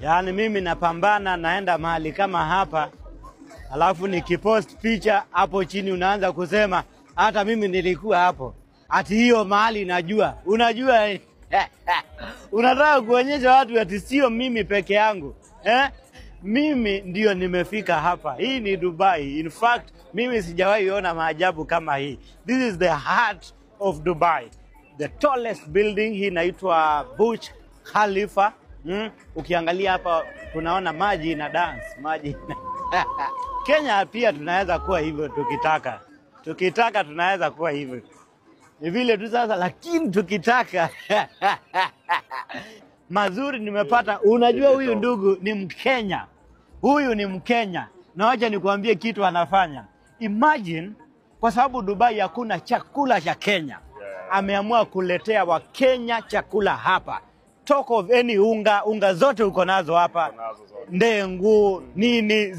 Yaani mimi napambana, naenda mahali kama hapa, alafu nikipost picha hapo chini unaanza kusema hata mimi nilikuwa hapo, ati hiyo mahali najua. Unajua unataka kuonyesha watu ati sio mimi peke yangu, eh? Mimi ndio nimefika hapa. Hii ni Dubai. In fact, mimi sijawahi ona maajabu kama hii. This is the heart of Dubai. The tallest building, hii inaitwa Burj Khalifa. Ukiangalia hapa tunaona maji ina dance, maji ina Kenya pia tunaweza kuwa hivyo tukitaka. Tukitaka tunaweza kuwa hivyo. Ni vile tu sasa, lakini tukitaka mazuri nimepata. Unajua huyu ndugu ni Mkenya, huyu ni Mkenya, na wacha nikuambie kitu anafanya. Imagine, kwa sababu Dubai hakuna chakula cha Kenya, ameamua kuletea Wakenya chakula hapa. Talk of any unga, unga zote uko nazo hapa, Uko nazo zote. Ndengu nini.